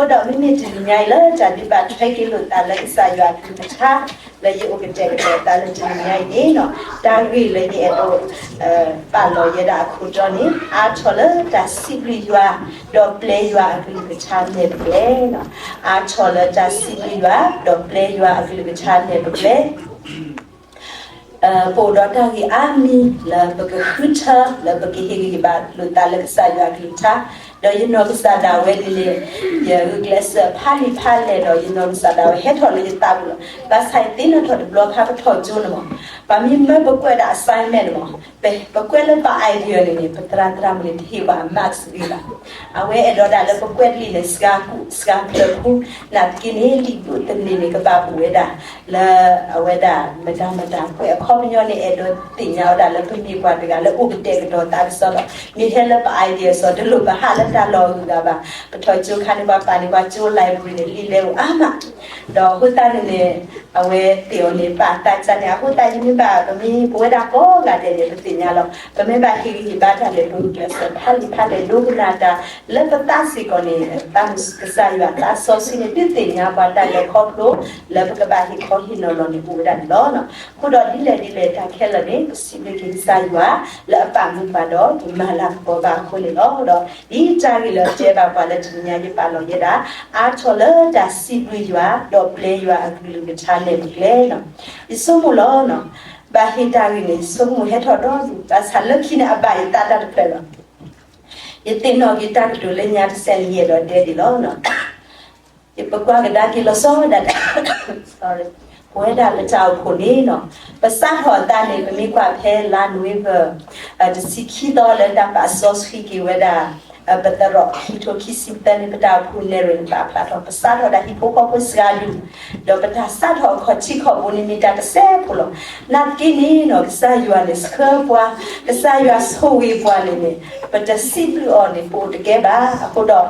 အဃိဒီးမ့မ့ၢ်တနံၤညါအံၤလၢတၢ်ဒုးဘၣ်ထွဲက့ၤလိာ်သးလၢကစၢ်ယွၤအကလုၢ်ကထါ လၢယအိၣ်ကတဲာ်ကတီၤသးလၢတနံၤညါအံၤန့ၣ်, တၢ်ဂ့ၢ်လၢယအဲၣ်ဒိး ပာ်လီၤယဲဒၣ်အခိၣ်တီန့ၣ် အါထီၣ်လၢတၢ်စံးဘျုးယွၤ ဒီးပျဲယွၤအကလုၢ်ကထါနဲၣ်ပကျဲ, အါထီၣ်လၢတၢ်စံးဘျုးယွၤ ဒီးပျဲယွၤအကလုၢ်ကထါနဲၣ်ပကျဲ ပအိၣ်ဒီးတၢ်ဂ့ၢ်အါမံၤလၢပကဃုထၢ လၢပကဟ့ၣ်ဂံၢ်ဟ့ၣ်ဘါလိာ်သးလၢကစၢ်ယွၤအကလုၢ်ကထါ, ဒီးယနီၢ်ကစၢ်ဒၣ်ဝဲန့ၣ်န့ၣ် ယဂုာ်ကျဲးစၢးဖးလံာ်ဖးလဲၢ်ဒီး ယနီၢ်ကစၢ်ဒၣ်ဝဲဟဲထီၣ်လၢယသးပူၤလီၤ. ဘၣ်ဆၣ်ယသ့ၣ်နီၣ်ထီၣ်တဘျီခါပထီၣ်ကၠိန့ၣ်မး, ပှၤမ့ၢ်မၢပကွဲးဒၣ် assignment န့ၣ်မး, ပကွဲးလၢပ idea န့ၣ်န့ၣ် ပသရၣ်သရၣ်မုၣ်န့ၣ် တဟ့ၣ်ပှၤ marks ဂ့ၤဘၣ်. အဝဲအဲၣ်ဒိးဒၣ်လၢပကွဲးတလံာ်န့ၣ် စှၤကူၣ်စှၤဖျၢၣ်ဃူ, နာ်သက့န့ၣ် လံာ်ဒိးသန့ၤန့ၣ် ကဘၣ်အိၣ်ဝဲဒၣ် လၢအဝဲဒၣ်မတၤမတၤကွဲး အခီပညီန့ၣ် အဲၣ်ဒိးသ့ၣ်ညါဝဲဒၣ်လၢပမ့ၢ်ပှၤတဂၤလၢအိၣ်ကတဲာ်ကတီၤသးကစီဒီး မ့ၢ်ဟဲလၢပ idea စီၤ တလိၣ်ပဟးလၢတၢ်လီၢ်အဂုၤအဂၤဘၣ်. ပထီၣ်ကၠိခါန့ၣ် ပှၤပာ်န့ၢ်ပှၤကၠိ library န့ၣ် လံာ်လဲၤအိၣ်အါမး, ဒီးအဃိသတးန့ၣ်န့ၣ် အဝဲသ့ၣ်အီၤန့ၣ် ပာ်သးကန့ၣ် အဃိသတး ယမ့ၢ်ဘၣ် ပမ့ၢ်ပဝဲဒၣ်ကိးဂၤဒဲးန့ၣ် ပသ့ၣ်ညါလီၤ. ပမ့ၢ်ဘၣ်ဟ့ၣ်ဂံၢ်ဟ့ၣ်ဘါတၢ်လဲၤဒိးကျဲးစၢးဖးလံာ်ဖးလဲၢ်ဒိကနၣ်တၢ် လၢပသးစ့ၢ်ကီးန့ၣ် ကစၢ်ယွၤသးစီဆှံန့ၣ် ဒုးသ့ၣ်ညါပှၤတၢ်လဲၤခီဖျိ လၢပကဘၣ်ဟ့ၣ်ခီဟ့ၣ်နီၤလီၤန့ၣ် အိၣ်ဝဲဒၣ်န့ၣ်လီၤ. အဃိဒီးဒ်လဲၣ်ဒ်လဲၣ်တၢ်ခဲလၢာ်န့ၣ် ပစံးဘျုးက့ၤကစၢ်ယွၤ လၢအပာ်မူပှၤဒီး ယမၤလၤကပီၤဘၣ်အဃိန့ၣ်လီၤ. ဒီးဒ်တၢ်ဂ့ၢ်လၢအတဲဘၣ်ပှၤလၢတနံၤညါ ယပာ်လီၤယဲဒၣ် အါထီၣ်လၢတၢ်စံးဘျုးယွၤ ဒီးပျဲယွၤအကလုၢ်ကထါနဲၣ်ပကျဲ, ယဆိကမိၣ်လီၤ. ဘၣ်ဟ့ၣ်တၢ်ဂ့ၢ်န့ၣ် ယဆိကမိၣ်ဟဲထီၣ်ဒီဒူၣ် ဘၣ်ဆၣ်လၢခံန့ၣ် အဘၣ်ယသးတၢ်တဖျၢၣ်လီၤ. ယသ့ၣ်နီၣ်က့ၤတၢ်ကတိၤလၢညါတစဲးန့ၣ် ယအဲၣ်ဒိးတဲဒ်လီၤ. ယပကွၢ်ကဒါက့ၤလီၤဆီဒၣ်တၢ် ပဝဲဒၣ်လၢတၢ်အိၣ်ဖှိၣ်န့ၣ်နီၤ ပစးထီၣ်အသးန့ၣ် ပမ့ၢ်ကွၢ်ဖဲလါနိၣ်ဝ့ဘၢၣ် တဆံခံသီလၢတၢ်ပာ်စီဆှံက့ၤဝဲဒၣ် ပသရိာ်ခံထိခံဆံသၢန့ၣ် ပတၢ်အိၣ်ဖှိၣ်နဲၣ်ရွဲၣ်န့ၣ် ပာ်ဖျါထီၣ် ပစးထီၣ်ဒၣ်ဟံၣ်ဖိဃီဖိစှၤဒူၣ် ဒီးပတၢ်စးထီၣ်အခီၣ်ထံးခီၣ်ဘိန့ၣ် မ့ၢ်တၢ်တစဲးဖိလီၤ. နာ်သက့န့ၣ်နီၤ ကစၢ်ယွၤန့ၣ်ဆှၢပှၤ, ကစၢ်ယွၤဆိၣ်ဂ့ၤပှၤန့ၣ်န့ၣ် ပတစံးဘျုးအီၤန့ၣ် ပအိၣ်တကဲဘၣ်. အဃိဒီး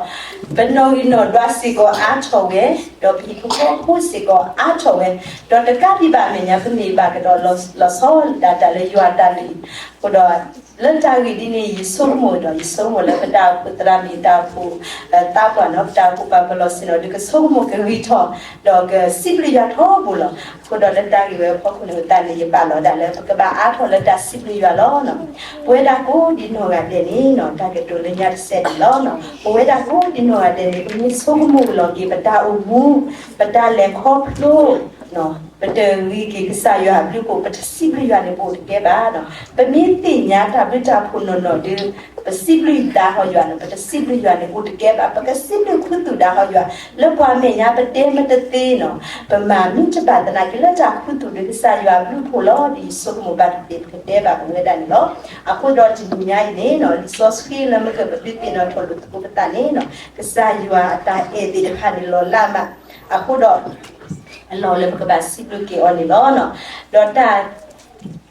ပနီၣ်ဂံၢ်နီၣ်ဒွးစ့ၢ်ကီးအါထီၣ်ဝဲ, ဒီးပဟံၣ်ဖိဃီဖိစ့ၢ်ကီးအါထီၣ်ဝဲ, ဒီးတကးဒံးဘၣ်အမဲာ်ညါ ပမ့ၢ်ဘၣ်ကဒီးလီၤဆီဒၣ်တၢ်လၢယွၤအတၢ်လုၢ်. အဃိဒီး လၢတၢ်ဂ့ၢ်ဒ်န့ၣ် ယဆိကမိၣ်ဒီး ယဆိကမိၣ်လၢပတၢ်အိၣ်ဖှိၣ်သရၣ်မုၣ် တၢ်အိၣ်ဖှိၣ်သးပှၢ်နီၤ ပတၢ်အိၣ်ဖှိၣ်ပာ်ပလီၢ်ဆ့ၣ်နီၤ ဒုးကဆိကမိၣ်ကဂံၢ်ထီၣ် ဒီးကစံးဘျုးယွၤထီဘိလီၤ. အဃိဒီးလၢတၢ်ဂ့ၢ်ဝဲအဖီခိၣ်န့ၣ် အဃိသတးန့ၣ် ယပာ်လီၤဒၣ်လၢ ပကဘၣ်အါထီၣ်လၢတၢ်စံးဘျုးယွၤလီၤ. ပဝဲဒၣ်ကိးဒံနီၢ်ဂၤဒဲးန့ၣ်နီၤ တၢ်ကတိၤလၢညါတစဲးန့ၣ်လီၤ. ပဝဲဒၣ်ကိးဒံနီၢ်ဂၤဒဲးန့ၣ် ပမ့ၢ်ဆိကမိၣ်ကလီၤက့ၤ ပတၢ်အိၣ်မူ ပတၢ်လဲၤခီဖျိ ပတဂ့ၤက့ၤကစၢ်ယွၤအဘျုးအဖှိၣ် ပတစံးဘျုးယွၤန့ၣ် ပအိၣ်တကဲဘၣ်. ပမ့ၢ်သ့ၣ်ညါတၢ်ဘျုးတၢ်ဖှိၣ်နီၢ်နီၢ်ဒီး ပစံးဘျုးဒၣ်ဟီယွၤန့ၣ် ပတစံးဘျုးယွၤန့ၣ် အိၣ်တကဲဘၣ်. ပကစံးဘျုးခူသူၣ်ဒၣ်ဟီယွၤ လၢပှၤမဲာ်ညါပတဲမ့ၢ်တသ့နီၤ ပမၤမ့ၢ်တဘၣ်သနာ်က့လၢတၢ်ခူသူၣ်ဒီးကစၢ်ယွၤအဘျုးအဖှိၣ်လီၤ. ဒ်ယဆိကမိၣ်ဘၣ်တသ့ ပကတဲဘၣ်ပဝဲဒၣ်န့ၣ်လီၤ. အဃိဒီးတနံၤညါအံၤန့ၣ်နီၤ လံာ်စီဆှံလၢမ့ၢ်ကပဒုးသ့ၣ်နီၣ်ထီၣ်လိာ်သကိးပသးန့ၣ်နီၤ ကစၢ်ယွၤအတၢ်အဲၣ်သ့ၣ်တဖၣ်န့ၣ်လီၤလးမး အဃိဒီး အလီၢ်လၢပကဘၣ်စံးဘျုးက့ၤအီၤန့ၣ်လီၤ. ဒီးတၢ်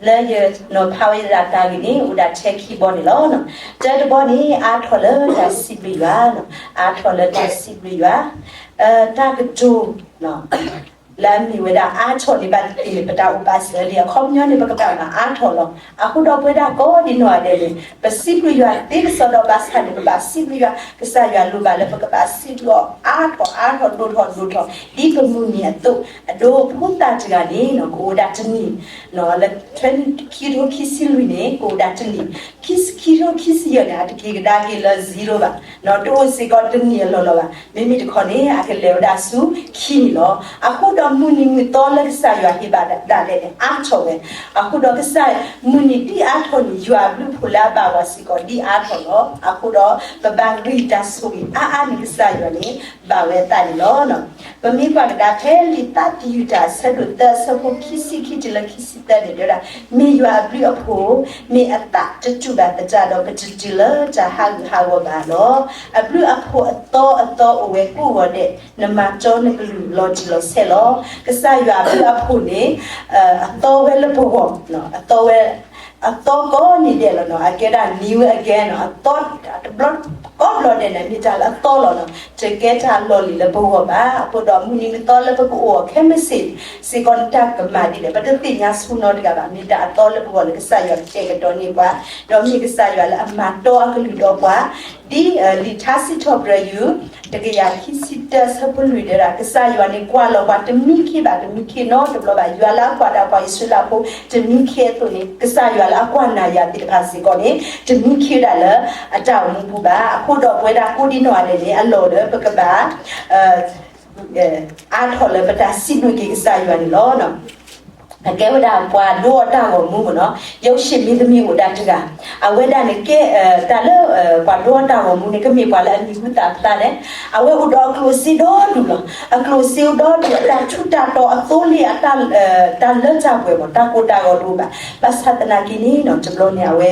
လၢယနီၤဖးဝဲဒၣ်တၢ်ဂ့ၢ်န့ၣ် အိၣ်ဒၣ်ထဲခံဘီန့ၣ်လီၤ. တၢတဘီန့ၣ် အါထီၣ်လၢတၢ်စံးဘျုးယွၤ, အါထီၣ်လၢတၢ်စံးဘျုးယွၤ, တၢ်ကတိၤ လၢအမ့ၢ်ဝဲဒၣ်အါထီၣ်န့ၣ် ဘၣ်သ့ၣ်သ့ၣ်န့ၣ် ပတၢ်အိၣ်ပာ်စၢၤလံ အခီပညီန့ၣ် ပကဘၣ်မၤအါထီၣ်လီၤ. အဃိဒီးပဝဲဒၣ်ကိးဒံနီၢ်ဂၤဒဲးန့ၣ် ပစံးဘျုးယွၤသ့ကစီဒီဘၣ်ဆၣ်န့ၣ် ပဘၣ်စံးဘျုးယွၤ ကစၢ်ယွၤလိၣ်ဘၣ်လၢပကဘၣ်စံးဘျုးအီၤအါထီၣ်အါထီၣ်ဒိၣ်ထီၣ်ဒိၣ်ထီၣ် ဒ်ပမုၢ်နံၤအသိး အဒိဖိသၣ်တဂၤန့ၣ် ကအိၣ်ဝဲဒၣ်တနံၣ် လၢ ခံထိခံဆံလွံၢ်န့ၣ် ကအိၣ်ဝဲဒၣ်တနံၣ်, ခံထိခံဆံယဲၢ်န့ၣ် အတက့ၤကဒါက့ၤလၢ zero ဘၣ်, တအိၣ်စ့ၢ်ကီးတနံၣ်အလီၢ်လီၤဘၣ်. မ့မ့ၢ်တခီန့ၣ် အကလဲၤဝဲဒၣ်ဆူခံနံၣ်လီၤ. အဃိဒီးမုၢ်နံၤမုၢ်သီလၢကစၢ်ယွၤဟ့ၣ်ဘၣ်ဒၣ်လဲာ်န့ၣ် အါထီၣ်ဝဲ. အဃိဒီးကစၢ်မုၢ်နံၤဒ်အါထီၣ်န့ၣ် ယွၤအဘျုးအဖှိၣ်လၢအဘၣ်ဝဲစ့ၢ်ကီးဒ်အါထီၣ်လီၤ. အဃိဒီး ပဘၣ်ဂံၢ်တၢ်ဆိၣ်ဂ့ၤအါအါန့ၣ် ကစၢ်ယွၤန့ၣ် ဘၣ်ဝဲအသးန့ၣ်လီၤ. ပမ့ၢ်ကွၢ်ကဒါဖဲလံာ်သးသယုၢ်တၢ်အဆၢဒိၣ်သၢ အဆၢဖိခံဆံခံတုၤလၢခံဆံသၢန့ၣ် တဲဝဲဒၣ်, မ့ၢ်ယွၤအဘျုးအဖှိၣ် မ့ၢ်အသးတတူၢ်ဘၣ်သတးဒီး ပတတုၤလၢတၢ်ဟးဂူာ်ဟးဂီၤဘၣ်လီၤ. အဘျုးအဖှိၣ်အသီအသီအိၣ်ဝဲကိးဂီၤဒဲး, နမၤတီနကလုၢ်လီၤတံၢ်လီၤဆဲးလီၤ. ကစၢ်ယွၤအဘျုးအဖှိၣ်န့ၣ် အသီဝဲလၢပဂီၢ်, အသီဝဲ အသီကိးနံၤဒဲးလီၤနီၤ, အကဲဒၣ်နံၤဝဲအကဲနီၤ, အသီတဘျီကိးဘျီဒဲးန့ၣ် မ့ၢ်တၢ်လၢအသီလီၤနီၤ, တကဲတၢ်လီၢ်လံၤလၢပဂီၢ်ဘၣ်. အဃိဒီးမုၢ်နံၤမုၢ်သီလၢပကအိၣ်အီၤခဲမုၢ်ဆ့ၣ်စ့ၢ်ကီး နတၢ်ကမၣ်ဒ်လဲၣ် ပတသ့ၣ်ညါဆူနီတဂၤဘၣ်. မ့ၢ်တၢ်အသီလၢပဂီၢ်လၢကစၢ်ယွၤကတဲာ်ကတီၤန့ၢ်ပှၤ, ဒီးမ့ၢ်ကစၢ်ယွၤလၢအမၤတီအကလုၢ်ဒီးပှၤ ဒ်လံာ်ထါစံးထီၣ်ပတြၢၤယွၤ တကယၤခံဆံတၢ ဆၢဖိလွံၢ်တဲဝဲဒၣ် ကစၢ်ယွၤန့ၣ်ကွၢ်လီၤပှၤတမံခ့ဘၣ် တမံခ့နီတဘျီဘၣ်. ယွၤလၢအကွၢ်ဒၣ်ပှၤအံၣ်စရ့လးဖိ တမံခ့အသိးန့ၣ် ကစၢ်ယွၤလၢအကွၢ်နၤယၤသ့ၣ်တဖၣ်စ့ၢ်ကီးန့ၣ် တမံခ့ဒၣ်လၢအတၢ်အိၣ်မူပူၤဘၣ်. အဃိဒီးပဝဲဒၣ်ကိးဒံနီၢ်ဂၤဒဲးန့ၣ် အလီၢ်လၢပကဘၣ် အါထီၣ်လၢပတၢ်စံးဘျုးက့ၤကစၢ်ယွၤန့ၣ်လီၤ. အကဲဝဲဒၣ်ပှၤဒိအီၤတၢ်ဂီၤမူမ့ၢ်နီၤ, ယိၤၡ့မ့ၢ်သမံၤအိၣ်ဒၣ်တဂၤ, အဝဲဒၣ်န့ၣ်ကဲ တၢ်လၢ ပှၤဒိအီၤတၢ်ဂီၤမူန့ၣ် ကမ့ၢ်ပှၤလၢအမံၤဟူသၣ်ဖျါန့ၣ်, အဝဲအိၣ်ဒီးအကျိၣ်စ့ဒီဒူၣ်လီၤ. အကျိၣ်စ့အိၣ်ဒီဒူၣ် အတၢ်ထူးတၢ်တီၤအသိလ့ၣ် တၢ်လၢတၢ်ပှဲၤမ့ၢ် တၢ်ကိၢ်တၢ်ဂီၤတအိၣ်ဘၣ်. ဘၣ်ဆၣ်သနာ်က့န့ၣ်နီၤ တဘျီန့ၣ် အဝဲ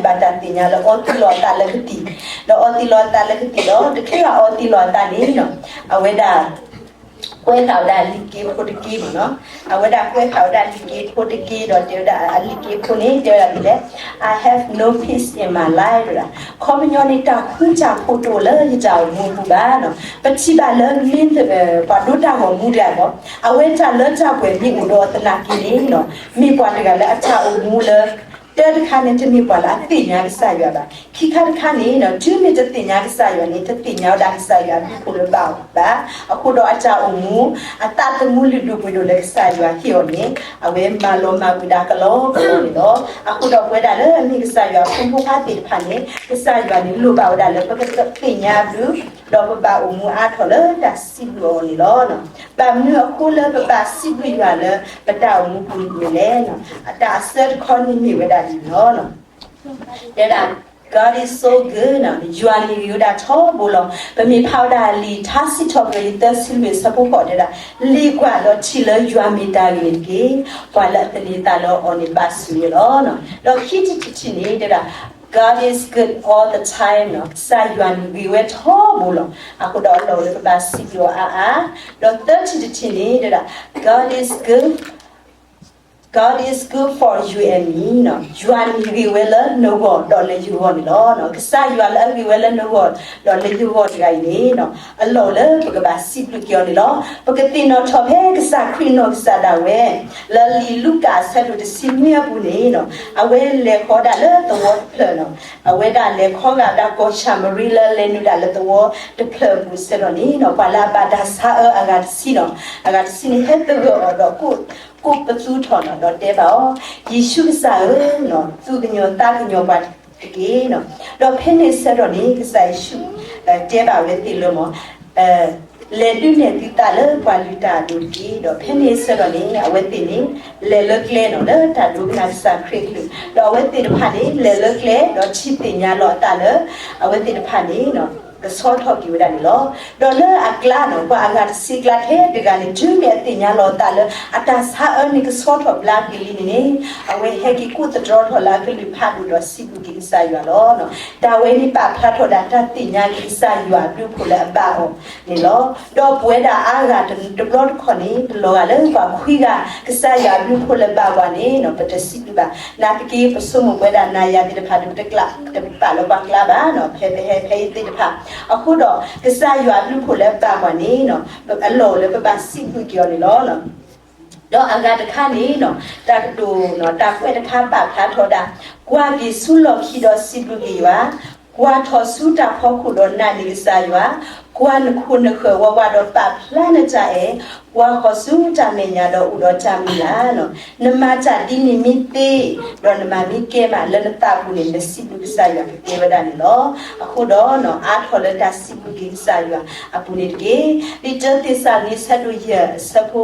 ဘၣ်တၢ်သ့ၣ်ညါလၢအီသံးလီၤအသးလၢကသံၣ်, ဒီးအီသံးလီၤအသးလၢကသံၣ်ဒီး တချုးအီသံးလီၤအသးန့ၣ်နီၤ အဝဲဒၣ် ကွဲးဃာ်ဝဲဒၣ်အလံာ်က့ဖိတက့မ့ၢ်နီၤ, အဝဲဒၣ်ကွဲးဃာ်ဝဲဒၣ်အလံာ်က့ဖိတက့ဒီး တဲဝဲဒၣ်အလံာ်က့ဖိန့ၣ် တဲဝဲဒၣ်ဒ်လဲၣ်, I have no peace in my life ဝဲဒၣ်, ခီပညီန့ၣ် တၢ်ဃူတၢ်ဖိးတအိၣ်လၢယတၢ်အိၣ်မူအပူၤဘၣ်နီၤ. ပထံၣ်ဘၣ်လၢမ့ၢ် ပှၤဒိတၢ်ဂီၤမူတဂၤအဂီၢ် အဝဲတၢ်လၢတၢ်ပှဲၤမ့ၢ်အိၣ်ဒီးသနာ်က့န့ၣ်နီၤ မ့ၢ်ပှၤတဂၤလၢအတၢ်အိၣ်မူလၢ တၢတခါန့ၣ် တမ့ၢ်ပှၤလၢအသ့ၣ်ညါကစၢ်ယွၤဘၣ်. ခံခါတခါန့ၣ်နီၤ တုၤမ့ၢ်တသ့ၣ်ညါကစၢ်ယွၤန့ၣ် တသ့ၣ်ညါဝဲဒၣ်ကစၢ်ယွၤအဘျုးအဖှိၣ်လၢဘၣ်အီၤဘၣ်. အဃိဒီးအတၢ်အိၣ်မူ အသးသမူလုၢ်ဒိၣ်ပှ့ၤဒိၣ်လၢကစၢ်ယွၤဟ့ၣ်အီၤန့ၣ် အဝဲမၤလီၤမၢ်ကွံာ်ဒၣ်ကလီကလီန့ၣ်လီၤ. အဃိဒီးပဝဲဒၣ်လၢအမ့ၢ်ကစၢ်ယွၤအဖိမုၣ်ဖိခွါသ့ၣ်တဖၣ်န့ၣ် ကစၢ်ယွၤန့ၣ်လိၣ်ဘၣ်ဝဲဒၣ်လၢပကသ့ၣ်ညါအဘျုး ဒီးပဘၣ်အိၣ်မူအါထီၣ်လၢတၢ်စံးဘျုးအီၤန့ၣ်လီၤ. ဘၣ်မနုၤအဃိလၢပဘၣ်စံးဘျုးယွၤလၢပတၢ်အိၣ်မူပူၤန့ၣ်လဲၣ်. အတၢ်အဆၢတခီန့ၣ်မ့ၢ်ဝဲဒၣ်ဒ်န့ၣ်လီၤ. တဲဒၣ် God is so good နီၤ, ယွၤန့ၣ်ဂ့ၤဝဲဒၣ်ထီဘိလီၤ. ပမ့ၢ်ဖးဝဲဒၣ်လံာ်ထါစံးထီၣ်ပတြၢၤလံာ်သၢဆံလွံၢ်ဆၢဖိဃိးတဲဒၣ်, လ့ၣ်ကွၢ်ဒီးထံၣ်လၢယွၤမ့ၢ်တၢ်ဂ့ၤန့ၣ်တက့ၢ်. ပှၤလၢအသန့ၤသးလၢအီၤန့ၣ်ဘၣ်ဆိၣ်ဂ့ၤလီၤ. ဒီးခံထံၣ်တထံၣ်န့ၣ်တဲဒၣ် God is good all the time နီၤ, ကစၢ်ယွၤန့ၣ်ဂ့ၤဝဲထီဘိလီၤ. အဃိဒီးအလီၢ်လၢပဘၣ်စံးဘျုးအီၤအါအါ. ဒီးသၢထံၣ်တထံၣ်န့ၣ်တဲဒၣ် God is good God is good for you and me နီၤ, ယွၤန့ၣ်ဂ့ၤဝဲလၢနဂီၢ်ဒီးလၢယဂီၢ်န့ၣ်လီၤ. ကစၢ်ယွၤလၢအဂ့ၤဝဲလၢနဂီၢ်ဒီးလၢယဂီၢ်တဂၤအံၤန့ၣ်နီၤ, အလီၢ်လၢပကဘၣ်စံးဘျုးက့ၤအီၤန့ၣ်လီၤ. ပကသ့ၣ်နီၣ်ထီၣ်ဖဲကစၢ်ခရံာ်နီၢ်ကစၢ်ဒၣ်ဝဲ လၢလံာ်လူၤကၣ်အဆၢဒိၣ်တဆံနွံအပူၤန့ၣ်နီၤ, အဝဲလဲၤဃီဒၣ်လၢသဝီတဖျၢၣ်နီၤ, အဝဲဒၣ်လဲၤခီဂာ်ဒၣ်ကီၢ်ၡၤမရံလၢလဲၤနုာ်ဒၣ်လၢသဝီတဖျၢၣ်အပူၤဆၢဒီးန့ၣ်နီၤ, ပှၤလၢအဘၣ်တၢ်ဆါအၢအဂၤတဆံနီၤ, အဂၤတဆံန့ၣ်ဟဲသဂၢၢ်အီၤဒီး ကိးပသူထီၣ်နီၤ, ဒီးတဲဘၣ်အီၤ, ယ့ၣ်ၡူးကစၢ်ဧၢ, သူၣ်ကညီၤသးကညီၤပှၤတက့ၢ်နီၤ. ဒီးဖဲန့ၣ်ဆၢဒီးန့ၣ် ကစၢ်ယ့ၣ်ၡူး တဲဘၣ်ဝဲသ့ၣ်လၢမ့ၢ် လဲၤဒုးနဲၣ်သုသးလၢပှၤလုၢ်တၢ်အဒိၣ်တက့ၢ်. ဒီးဖဲန့ၣ်ဆၢဒီးန့ၣ် အဝဲသ့ၣ်န့ၣ် လဲၤလၢကျဲနီၤ, လၢတၢ်ဒိကနၣ်ကစၢ်ခရံာ်အကလုၢ်, ဒီးအဝဲသ့ၣ်တဖၣ်န့ၣ် လဲၤလၢကျဲ ဒီးထံၣ်သ့ၣ်ညါလီၤအသးလၢ အဝဲသ့ၣ်တဖၣ်န့ၣ် ကဆီထီၣ်က့ၤဝဲဒၣ်န့ၣ်လီၤ. ဒီးလၢအကျါနီၤ, ပှၤအဂၤတဆံကျါထဲတဂၤန့ၣ် တုၤမ့ၢ်အသ့ၣ်ညါလီၤအသးလၢ အတၢ်ဆါအၢန့ၣ်ကဆီထီၣ်ဘျါက့ၤလံန့ၣ်န့ၣ်, အဝဲဟဲက့ၤကိးသတြီထီၣ်လၢအကလုၢ်ဖးဒိၣ်ဒီးစံးဘျုးက့ၤကစၢ်ယွၤလီၤ. တၢ်ဝဲန့ၣ်ပာ်ဖျါထီၣ်ဒၣ်တၢ်သ့ၣ်ညါက့ၤကစၢ်ယွၤအဘျုးအဖှိၣ်လၢအဘၣ်အီၤန့ၣ်လီၤ. ဒီးပဝဲဒၣ်အါဂၤတဘျီတခီၣ်န့ၣ် တလီၤဂာ်လၢပှၤခွံဂၤ ကစၢ်ယွၤအဘျုးအဖှိၣ်လၢဘၣ်ပှၤန့ၣ်နီၤ, ပတစံးဘျုးဘၣ်. နာ်သက့ ပဆိကမိၣ်ပဝဲဒၣ်နၤယၤသ့ၣ်တဖၣ်ဒီး ပတကျးတပာ်လၢပှၤကျါဘၣ်နီၤ, ဖဲပဟဲဖဲအံၤသ့ၣ်တဖၣ်. အဃိဒီး ကစၢ်ယွၤအဘျုးအဖှိၣ်လၢဘၣ်ပှၤန့ၣ်နီၤ, အလီၢ်လၢပဘၣ်စံးဘျုးက့ၤအီၤန့ၣ်လီၤ. ဒီးအဂၤတခါန့ၣ်နီၤ, တၢ်ကတိၤနီၤ, တၢ်ကွဲးတခါပာ်ဖျါထီၣ်ဒၣ်, ကွၢ်က့ၤဆူလီၢ်ခံဒီးစံးဘျုးက့ၤယွၤ, ကွၢ်ထီၣ်ဆူတၢ်ဖီခိၣ်ဒီးနာ်န့ၢ်ကစၢ်ယွၤ, ကွၢ်နခိၣ်နဃၢၤဝးဝးဒီးပာ်ဖျါနတၢ်အဲၣ်, ကွၢ်ဃီၤဆူတၢ်မဲာ်ညါဒီးအိၣ်ဒီးတၢ်မုၢ်လၢ်နီၤ. နမၤတၢ်ဒ်န့ၣ်မ့ၢ်သ့, ဒီးနမၤမ့ၢ်ကဲမးလၢနသးပူၤန့ၣ် နစံးဘျုးကစၢ်ယွၤကကဲဝဲဒၣ်န့ၣ်လီၤ. အဃိဒီးနီၤ, အါထီၣ်လၢတၢ်စံးဘျုးက့ၤကစၢ်ယွၤအပူၤန့ၣ်တက့ၢ်. လံာ်တၢသ့းစၤလနံ ဆၢဒိၣ်ယဲၢ် အဆၢဖိ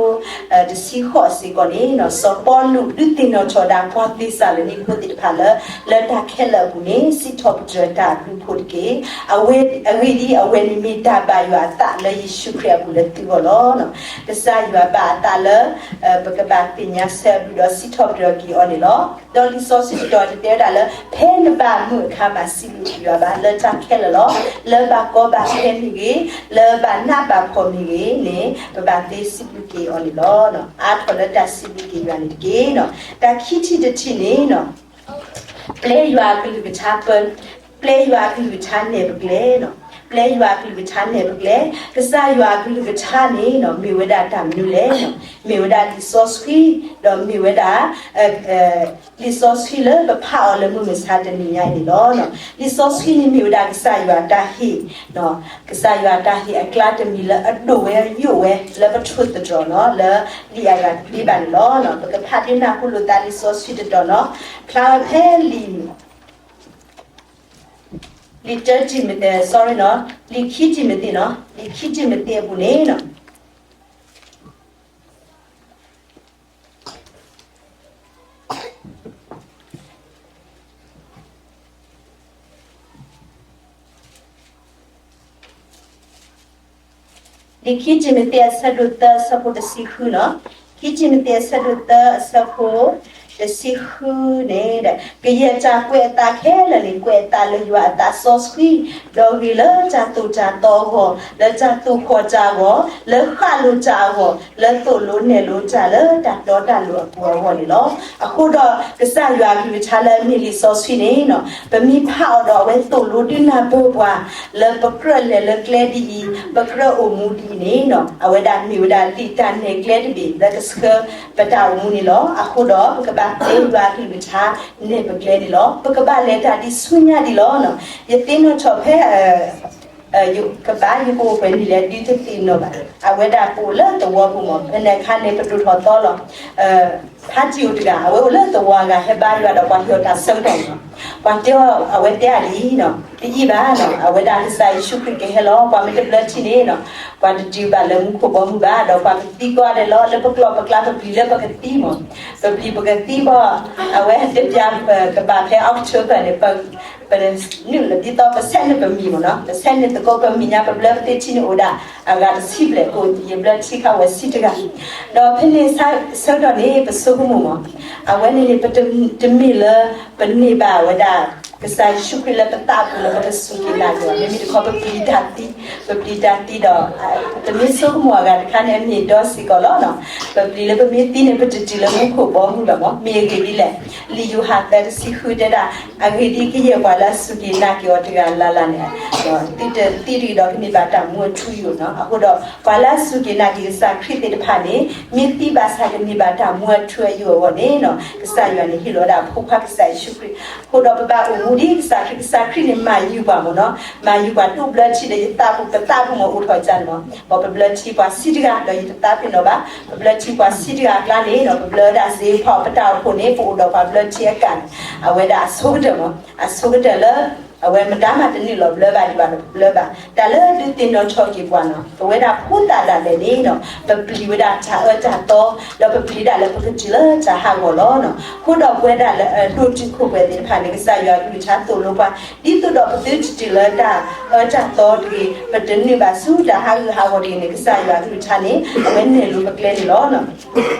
တဆံဃိးစ့ၢ်ကီးန့ၣ်နီၤ, စီၤပီလူးဒုးသ့ၣ်နီၣ်ထီၣ်ဒၣ်ပှၤသ့းစၤလနံဖိသ့ၣ်တဖၣ်လၢ လၢတၢ်ခဲလၢာ်အပူၤန့ၣ် စံးထီၣ်ပတြၢၤတၢ်အဘျုးအဖှိၣ်တက့ၢ်. အဝဲအဂ့ၢ်ဒ်အံၤ, အဝဲန့ၣ်မ့ၢ်တၢ်ဘၣ်ယွၤအသးလၢယ့ၣ်ၡူးခရံာ်အပူၤလၢသုဂီၢ်လီၤ. ကစၢ်ယွၤဘၣ်အသးလၢ ပကဘၣ်သ့ၣ်ညါဆၢအဘျုးဒီးစံးထီၣ်ပတြၢၤက့ၤအီၤန့ၣ်လီၤ. ဒီးလံာ်စီဆှံတတီၤန့ၣ်တဲဝဲဒၣ်လၢ ဖဲနဘၣ်မုာ်အခါမး စံးဘျုးက့ၤယွၤဘၣ် လၢတၢ်ခဲလၢာ်လီၤ. လၢဘၣ်ကီဘၣ်ခဲမ့ၢ်ဂ့ၤ, လၢဘၣ်နးဘၣ်ဖှီၣ်မ့ၢ်ဂ့ၤန့ၣ် ပဘၣ်သ့စံးဘျုးက့ၤအီၤန့ၣ်လီၤ. အါထီၣ်လၢတၢ်စံးဘျုးက့ၤယွၤန့ၣ်တက့ၢ်. တၢ်ခံထံၣ်တထံၣ်န့ၣ် ပျဲယွၤအကလုၢ်ကထါပၢ, ပျဲယွၤအကလုၢ်ကထါနဲၣ်ပကျဲနီၤ. ပျဲယွၤအကလုၢ်ကထါနဲၣ်ပကျဲ, ကစၢ်ယွၤအကလုၢ်ကထါန့ၣ် မ့ၢ်ဝဲဒၣ်တၢ်မနုၤလဲၣ်, မ့ၢ်ဝဲဒၣ်လံာ်စီဆှံ, ဒီးမ့ၢ်ဝဲဒၣ် လံာ်စီဆှံလၢပဖးအီၤလၢမုၢ်မဆါတနံၤညါအံၤန့ၣ်လီၤ. လံာ်စီဆှံန့ၣ်မ့ၢ်ဝဲဒၣ်ကစၢ်ယွၤတၢ်ဟ့ၣ်, ကစၢ်ယွၤတၢ်ဟ့ၣ်အကျါတမံၤလၢအဒိၣ်ဝဲယိာ်ဝဲလၢပထိၣ်သတြီၤန့ၣ် လၢလံာ်အဂၤတဘ့ၣ်ဘၣ်န့ၣ်လီၤ. ပကဖးဒုးနၢ်ဟူလိာ်သးလံာ်စီဆှံတတီၤန့ၣ်, ဖျါဝဲဖဲလံာ် လံာ်တၢတံၤမသ့း, sorry န့ၣ်, လံာ်ခံတံၤမသ့းန့ၣ်, လံာ်ခံတံၤမသ့းအပူၤန့ၣ် လံာ်ခံတံၤမသ့းအဆၢဒိၣ်သၢ အဆၢဖိတဆံဃုန့ၣ်, ခံတံၤမသ့းအဆၢဒိၣ်သၢ အဆၢဖိတဆံဃုန့ၣ်, ကယဲၢ်တၢ်ကွဲးအသးခဲလၢာ်န့ၣ် ကွဲးအသးလၢယွၤအသးစီဆှံ, ဒီးဂ့ၤလၢတၢ်သိၣ်တၢ်သီအဂီၢ်, လၢတၢ်သူၣ်ဃီၣ်တၢ်အဂီၢ်, လၢဃၣ်လိာ်တၢ်အဂီၢ်, လၢသိၣ်လိနဲၣ်လိတၢ်လၢတၢ်တီတၢ်လိၤအပူၤအဂီၢ်န့ၣ်လီၤ. အဃိဒီးကစၢ်ယွၤအကလုၢ်ကထါလၢအမ့ၢ်လံာ်စီဆှံန့ၣ် ပမ့ၢ်ဖးအီၤဒီးအဝဲသိၣ်လိဒုးနၢ်ပၢၢ်ပှၤ လၢပကြၢးလဲၤလၢကျဲဒ်အံၤ, ပကြၢးအိၣ်မူဒ်အံၤန့ၣ်, အဝဲဒၣ်မ့ၢ်ဝဲဒၣ်လံာ်တၢ်နဲၣ်ကျဲတဘ့ၣ် လၢကဆှၢပတၢ်အိၣ်မူန့ၣ်လီၤ. အဃိဒီးပကဘၣ်ပျဲယွၤအကလုၢ်ကထါနဲၣ်ပကျဲန့ၣ်လီၤ. ပကဘၣ်လဲၤတၢ်ဒ်ဆူညါဒ်လီၤ. ယသ့ၣ်နီၣ်ထီၣ်ဖဲ ယကဘၣ်ယကအိၣ်ပှဲၤနံၣ်လဲၣ် ဒုးတသ့ၣ်နီၣ်ဘၣ်. အဝဲဒၣ်ပအိၣ်လၢသဝီပူၤမး, ဖဲန့ၣ်အခါန့ၣ် ပဒိၣ်ထီၣ်သီလီၤ. ဖါတံၢ်အိၣ်တဂၤ အဝဲအိၣ်လၢသဝီအဂၤ ဟဲဘါယွၤဒီးပှၤဟ့ၣ်အီၤတၢ်ဆၢကတီၢ်န့ၣ်, ပှၤတဲအီၤ အဝဲတဲအါဒ်အံၤန့ၣ်, တယံာ်ဘၣ်န့ၣ်, အဝဲဒၣ်ကစၢ်ယ့ၣ်ၡူးခရံာ်ကဟဲလီၤ. ပှၤမ့ၢ်တဘျၢထံန့ၣ်, ပှၤတတုၤဘၣ်လၢမူခိၣ်ဘီမုၢ်ဘၣ်, ဒီးပှၤကသံကွၢ်ဒဲးလီၤ လၢပကျိာ်ပကျါပပျံၤလၢပကသံမး, ပပျံၤပကသံဘၣ်, အဝဲတပျၢ်ကဘၣ်ဖဲ October န့ၣ် ပ ပနုာ်လီၤဒ်သိးပဆဲးန့ၢ်ပမံၤမးန့ၣ်, ပဆဲးန့ၢ်သကိးပမဲာ်ညါ ပဘျၢပသ့ၣ်ထံန့ၣ်အိၣ်ဒၣ်အဂၤတဆံဘျဲၣ်, အိၣ်ယဘျၢထံခါဝဲဆံတဂၤ, ဒီးဖဲန့ၣ်ဆၢကတီၢ်န့ၣ် ပဆိကမိၣ်မး, အဝဲန့ၣ်န့ၣ် ပတမ့ၢ်လၢ ပန့ၢ်ဘၣ်ဝဲဒၣ် ကစၢ်ယ့ၣ်ၡူးခရံာ်လၢပသးပူၤလၢပကစူၢ်က့ၤနာ်က့ၤအီၤ, မ့မ့ၢ်တခီပပျံၤတၢ်သံ, ပပျံၤတၢ်သံဒီး ပမ့ၢ်ဆိကမိၣ်အဂၤတခါန့ၣ် အမ့ၢ်ဒီစ့ၢ်ကီးလီၤန့ၣ်, ပပျံၤလၢပမ့ၢ်သံန့ၣ် ပတတုၤလၢမူခိၣ်ဘီမုၢ်ဘၣ်မး, မ့ၢ်အဂ့ၢ်ဒ်လဲၣ်, လံာ်ယိၤဟၣ်သၢတဆံဃုတဲဒၣ်, အဂ့ၢ်ဒ်အံၤ ကယဲၢ်ပှၤလၢအစူၢ်က့ၤနာ်က့ၤအီၤတဂၤလၢ်လၢ်န့ၣ်, သုတသံတဂ့ၤဒီးကန့ၢ်ဘၣ်တၢ်မူအထူအယိာ်န့ၣ်, အဃိဒီး ပှၤလၢအစူၢ်က့ၤနာ်က့ၤကစၢ်ခရံာ်သ့ၣ်တဖၣ်န့ၣ် မ့ၢ်သံဘၣ်ဆၣ်ကန့ၢ်ဘၣ်တၢ်မူအထူအယိာ်အဂီၢ်န့ၣ်, ကစၢ်ယွၤန့ၣ်ဟ့ၣ်လီၤဝဲဒၣ်အဖိခွါကစၢ်ယ့ၣ်ၡူးခရံာ်, အဃိဒီးပဘၣ်အိၣ်မူဒ်ကစၢ်ခရံာ်, ကစၢ်ခရံာ်န့ၣ်မၤယုၤပှၤမးန့ၣ်, မၤယုၤပှၤဒိးဘျၢထံဒီးယသးပူၤ ပသးပူၤမးအိၣ်ထီၣ်ကန့ၣ်မး, ပဘျၢထံပှၤဆံတဂၤဒီးယတသးပ့ၤနီၣ်ဘၣ်, ပဘျၢထံပှၤဆံတဂၤအကျါန့ၣ်ဒီး ပဘျၢဝဲဒၣ်စ့ဖီပတၢ်အိၣ်ဖှိၣ်န့ၣ် ပအိၣ်ဒီးပှၤဘျၢထံအကၣ်န့ၣ်, အဝဲဒၣ်အဆိကတၢၢ်မး, အဆိကတၢၢ်လၢ အဝဲမတၤမးတနုာ်လီၤဘျၢဘၣ်ဒံးဘၣ်ဒီး ပဘျၢဘၣ်, တၢ်လၢဒုးသ့ၣ်နီၣ်ထီၣ်က့ၤပှၤန့ၣ်, ပဝဲဒၣ်ဖိသၣ်ဒၣ်လဲာ်န့ၣ်ဒီး ပပျံၤဝဲဒၣ်တၢ်အၢတၢ်သီ, ဒီးပပျံၤဒၣ်လၢပကတုၤလၢတၢ်ဟးဂီၤလီၤ. အဃိဒီးပဝဲဒၣ်လၢအဒိၣ်တုာ်ခိၣ်ပှဲၤသ့ၣ်တဖၣ်န့ၣ် ကစၢ်ယွၤအကလုၢ်ကထါသိၣ်လိပှၤ, ဒ်သိးဒီးပသုတတုၤလၢတၢ်အၢတၢ်သီတဂ့ၤ, ပတနုာ်ဘၣ်ဆူတၢ်ဟးဂူာ်ဟးဂီၤတဂ့ၤန့ၣ် ကစၢ်ယွၤအကလုၢ်ကထါန့ၣ် အဝဲနဲၣ်လိပကျဲန့ၣ်လီၤ. လံာ်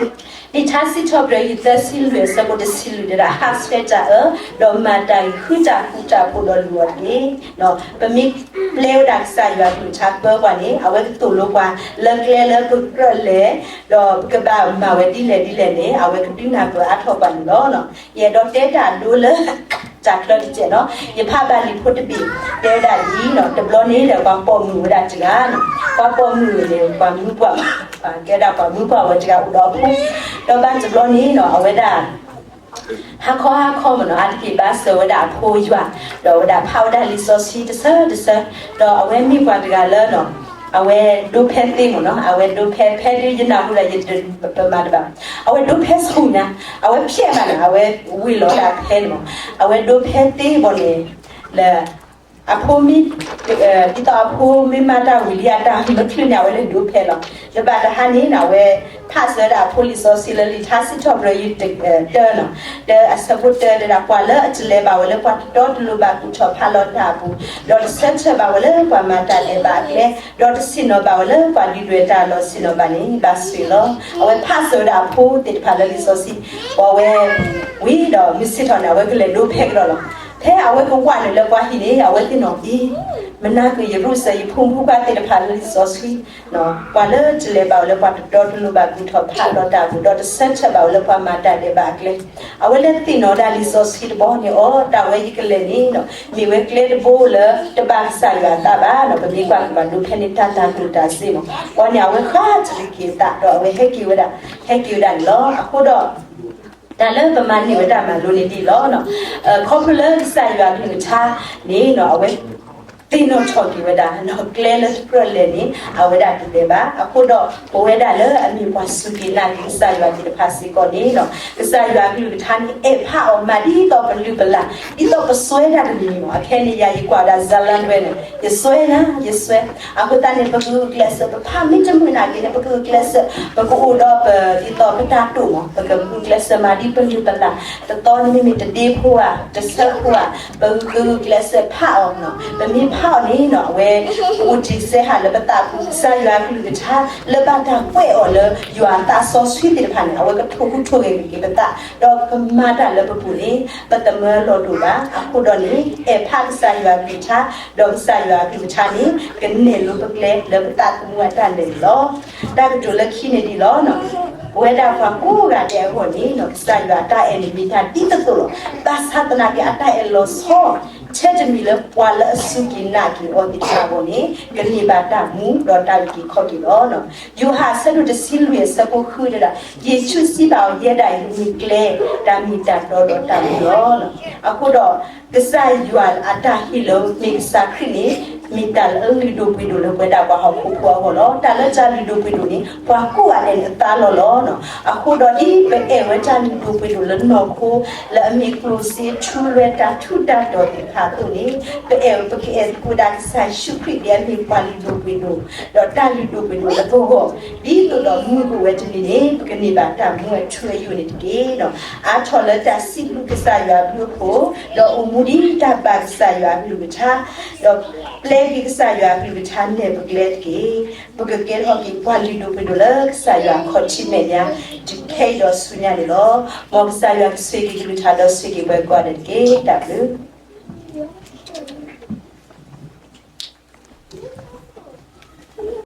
ထါစံးထီၣ်ပတြၢၤ တၢဆံလွံၢ် အဆၢဖိတဆံလွံၢ်တဲဒၣ်, ဟးဆှဲးတၢ်အၢ, ဒီးမၤတၢ်ဂ့ၤ, ဃုတၢ်ဃူတၢ်ဖိးဒီးလူၤအီၤတက့ၢ်. ပမ့ၢ်ပျဲဝဲဒၣ်ကစၢ်ယွၤအကလုၢ်ကထါပၢပှၤန့ၣ် အဝဲကသိၣ်လိပှၤ လၢကျဲလၢပကြၢးလဲၤ, ဒီးပကဘၣ်မၤဝဲဒ်လဲၣ်ဒ်လဲၣ်န့ၣ် အဝဲကဒုးနၢ်ပၢၢ်အါထီၣ်ပှၤန့ၣ်လီၤ. ယအဲၣ်ဒိးတဲတၢ်ဒိလၢ တၢ်ချၢတစဲးန့ၣ်, ယဖးဘၣ်လံာ်ဖိတဘ့ၣ် တဲဝဲဒၣ်ဒ်အံၤန့ၣ်, တဘျီန့ၣ်ဒီး ပှၤပိာ်မုၣ်ဝဲဒၣ်တဂၤန့ၣ်, ပှၤပိာ်မုၣ်န့ၣ် ပှၤမုၢ်ပှၢ်, ကဲဒၣ်ပှၤမုၢ်ပှၢ်ဝဲတဂၤအိၣ်ဒီးအဖိ, ဒီးဘၣ်တဘျီန့ၣ်ဒီး အဝဲဒၣ် ဟါခီဟါခီမ့ၢ်န့ၣ် အါတက့ၢ်ဘါစၢၤဝဲဒၣ်အဖိယွၤ, ဒီးအဝဲဒၣ်ဖးဝဲဒၣ်လံာ်စီဆှံတဆၢတဆၢ, ဒီးအဝဲမ့ၢ်ပှၤတဂၤလၢ အဝဲဒိးဖဲသ့မ့ၢ်န့ၣ်, အဝဲဒိးဖဲ ဖဲဒုးယနၢ်ဟူဒီးယတပမၤတဘၣ်, အဝဲဒိးဖဲဆူၣ်ညါ, အဝဲဖျဲးမးန့ၣ်, အဝဲဝံၤလီၤဒၣ်ဖဲန့ၣ်မ့ၢ်, အဝဲဒိးဖဲသ့ဘၣ်န့ၣ်, လၢ အဖိမ့ၢ် ဒ်သိးအဖိမ့ၢ်မၤတၢ်ဝံၤလံအတၢ်မချ့န့ၣ် အဝဲလဲၤဒိးဖဲလီၤ. လၢဘၣ်တဟါန့ၣ် အဝဲဖးစၢၤဝဲဒၣ်အဖိလံာ်စီဆှံလၢလံာ်ထါစံးထီၣ်ပတြၢၤ တၢန့ၣ်, တၢအဆၢဖိတၢတဲဒၣ်, ပှၤလၢအတလဲၤဘၣ်ဝဲလၢပှၤတတီတလိၤဘၣ်ကူၣ်ထီၣ်ဖးလီၤတၢ်အပူၤ, ဒီးတဆၢထၢၣ်ဘၣ်ဝဲလၢပှၤမၤတၢ်ဒဲးဘးအကျဲ, ဒီးတဆ့ၣ်နီၤဘၣ်ဝဲလၢပှၤဒုၣ်ဒွဲၣ်တၢ်အလီၢ်ဆ့ၣ်နီၤဘၣ်န့ၣ် ဘၣ်ဆိၣ်ဂ့ၤလီၤ. အဝဲဖးစၢၤဝဲဒၣ်အဖိသ့ၣ်တဖၣ်လၢလံာ်စီဆှံ, ပဝဲဝံၤဒီးမုၢ်ဆ့ၣ်ထီၣ်န့ၣ် အဝဲကလဲၤဒိးဖဲကဒီးလီၤ. ဖဲအဝဲကဝးနုာ်လၢပှၤဟံၣ်န့ၣ် အဝဲသ့ၣ်နီၣ်အံၤ, မနၤက့ၤယရူၤၡလ့ၣ်ဖိမုၣ်ဖိခွါသ့ၣ်တဖၣ်လၢလံာ်စီဆှံ, ပှၤလၢတလဲၤဘၣ်ဝဲလၢပှၤတတီတလိၤဘၣ် ကူၣ်ထီၣ်ဖးဒီးတၢ်အပူၤ ဒီးတဆၢထၢၣ်ဘၣ်ဝဲလၢပှၤမၤတၢ်ဒဲးဘးအကျဲ, အဝဲလၢသ့ၣ်နီၣ်ဒၣ်လံာ်စီဆှံတဘီန့ၣ် အိ တၢ်ဝဲယကလဲၤန့ၣ် မ့ၢ်ဝဲကျဲတဘိလၢတဘၣ်ကစၢ်ယွၤအသးဘၣ်, ပမ့ၢ်ကွၢ်က့ၤဘၣ်ဒိဖဲန့ၣ် တၢ်တၤကျိၣ်တၤစ့မး, အဃိန့ၣ် အဝဲဃါတရံးက့ၤအသး ဒီးအဝဲဟဲက့ၤဝဲဒၣ်, ဟဲက့ၤဝဲဒၣ်န့ၣ်လီၤ. အဃိဒီး တၢ်လၢပမၤန့ၢ်ဝဲတၢ်မၤလိန့ၣ်ဒ်အံၤလီၤ. ခီဖျိလၢကစၢ်ယွၤအကလုၢ်ကထါန့ၣ် အဝဲသ့ၣ်နီၣ်ထီၣ်က့ၤဝဲဒၣ် ကျဲလၢတကြၢးလဲၤန့ၣ် အဝဲဒၣ်တတဲဘၣ်. အဃိဒီး ပဝဲဒၣ်လၢအမ့ၢ်ပှၤစူၢ်က့ၤနာ်က့ၤကစၢ်ယွၤသ့ၣ်တဖၣ်စ့ၢ်ကီးန့ၣ် ကစၢ်ယွၤအကလုၢ်ကထါန့ၣ် အဲၣ်ဖးအီၤမးဒ်သိးပလုၢ်ပလၢ်, ဒ်သိးပစွဲတၢ်တမံၤမး. အခဲအံၤန့ၣ် ယၤယကွၢ်ဒၣ် ဇာတ်လမ်းတွဲန့ၣ် ယစွဲနၤ ယစွဲ, အဃိသတးန့ၣ် ပကဂုာ်ကျဲးစၢး ပဖးမ့ၢ်တမုာ်နာ်က့န့ၣ် ပကဂုာ်ကျဲးစၢး ပကအိၣ်ဒီးပ ဒ်သိးပတၢ်တိာ်မး ပကဂုာ်ကျဲးစၢးမးဒ်ပလုၢ်ပလၢ်, တသီန့ၣ်မ့မ့ၢ်တဒ့ဖိဧါ, တဆၢဖိဧါ, ပကဂုာ်ကျဲးစၢးဖးအီၤ, ပမ့ၢ်ဖးအီၤန့ၣ် အဝဲကအိၣ်တ့ၢ်စဲဟးလၢပသးပူၤ, ကစၢ်ယွၤအကလုၢ်ကထါ လၢဘၣ်တၢ်ကွဲးအီၤလၢ ယွၤအသးစီဆှံသ့ၣ်တဖၣ်န့ၣ် အဝဲကထိၣ်ဟူးထိၣ်ဂဲၤက့ၤပသး, ဒီးပမၤတၢ်လၢပပူၤန့ၣ် ပသမၢလီၤဒိၣ်ဘၣ်. အဃိဒီးန့ၣ် အဲၣ်ဖးကစၢ်ယွၤအကလုၢ်ကထါ, ဒီးကစၢ်ယွၤအကလုၢ်ကထါန့ၣ် ကနဲၣ်လိပကျဲလၢပသးသမူအတၢ်လဲၤန့ၣ်လီၤ. တၢ်ကတိၤလၢခံန့ၣ်ဒ်အံၤလီၤ. ပဝဲဒၣ်ပှၤကိးဂၤဒဲးအဂီၢ်န့ၣ် ကစၢ်ယွၤအတၢ်အဲၣ်န့ၣ်မ့ၢ်တၢ်ဒ်သိးသိးလီၤ. ဘၣ်ဆၣ်သနာ်က့အတၢ်အဲၣ်လီၤဆီ ထဲတမံၤလၢပှၤလၢအစူၢ်က့ၤနာ်က့ၤအီၤသ့ၣ်တဖၣ်အဂီၢ်န့ၣ် ကန့ၢ်ဘၣ်တၢ်မူဒီးတၢ်အုၣ်က့ၤခီၣ်က့ၤလီၤ. ယိၤဟၣ်အဆၢဒိၣ်တဆံလွံၢ်အဆၢဖိဃုတဲဒၣ်, ယ့ၣ်ၡူးစံးဘၣ်အီၤ, ယဲဒၣ်အံၤမ့ၢ်ကျဲ, တၢ်မ့ၢ်တၢ်တီဒီးတၢ်မူလီၤ. အဃိဒီး ကစၢ်ယွၤအတၢ်ဟ့ၣ်လၢမ့ၢ်ကစၢ်ခရံာ်န့ၣ် မ့ၢ်တၢ်လၢအလုၢ်ဒိၣ်ပှ့ၤဒိၣ်လၢပဝဲဒၣ်ပှၤဟီၣ်ခိၣ်ဖိအဂီၢ်လီၤ. တၢ်လၢတၢ်လုၢ်ဒိၣ်ပှ့ၤဒိၣ်န့ၣ် ပှၤကိးဂၤဒဲးန့ၣ်အသးလီၤလီၤ. အဃိဒီးဒ်ပအဲၣ်ဝဲတၢ်လုၢ်ဒိၣ်ပှ့ၤဒိၣ်လၢနီၢ်ခိ လၢအမ့ၢ်ကျိၣ်စ့ထူလွဲ တၢ်ထူးတၢ်တီၤသ့ၣ်တဖၣ်အသိးန့ၣ် ပအဲၣ်ပကအဲၣ်ပဝဲဒၣ်ကစၢ်ယ့ၣ်ၡူးခရံာ်ဒ်အမ့ၢ်ပှၤလုၢ်ဒိၣ်ပှ့ၤဒိၣ် ဒီးတၢ်လုၢ်ဒိၣ်ပှ့ၤဒိၣ်လၢပဂီၢ် ဒ်သိးဒီးမုၢ်ကအိၣ်ဝဲတနံၤန့ၣ် ပကန့ၢ်ဘၣ်တၢ်မူအထူအယိာ်န့ၣ်တက့ၢ်. အါထီၣ်လၢတၢ်စံးဘျုးကစၢ်ယွၤအဘျုးအဖှိၣ်, ဒီးအိၣ်မူဒ်တၢ်ဘၣ်ကစၢ်ယွၤအကလုၢ်ကထါ, ဒီးပျဲက့ၤကစၢ်ယွၤအကလုၢ်ကထါနဲၣ်ပကျဲတက့ၢ်. ပကကဲထီၣ်က့ၤပှၤလုၢ်ဒိၣ်ပှ့ၤဒိၣ်လၢကစၢ်ယွၤအခီၣ်ထံးမဲာ်ညါ တုၤခဲအံၤဒီးဆူညါန့ၣ်လီၤ. မ်ကစၢ်ယွၤကဆိၣ်ဂ့ၤက့ၤကလုၢ်ကထါဒီးဆိၣ်ဂ့ၤက့ၤပှၤကိးဂၤဒဲးတက့ၢ်. တၢ်ဘျုး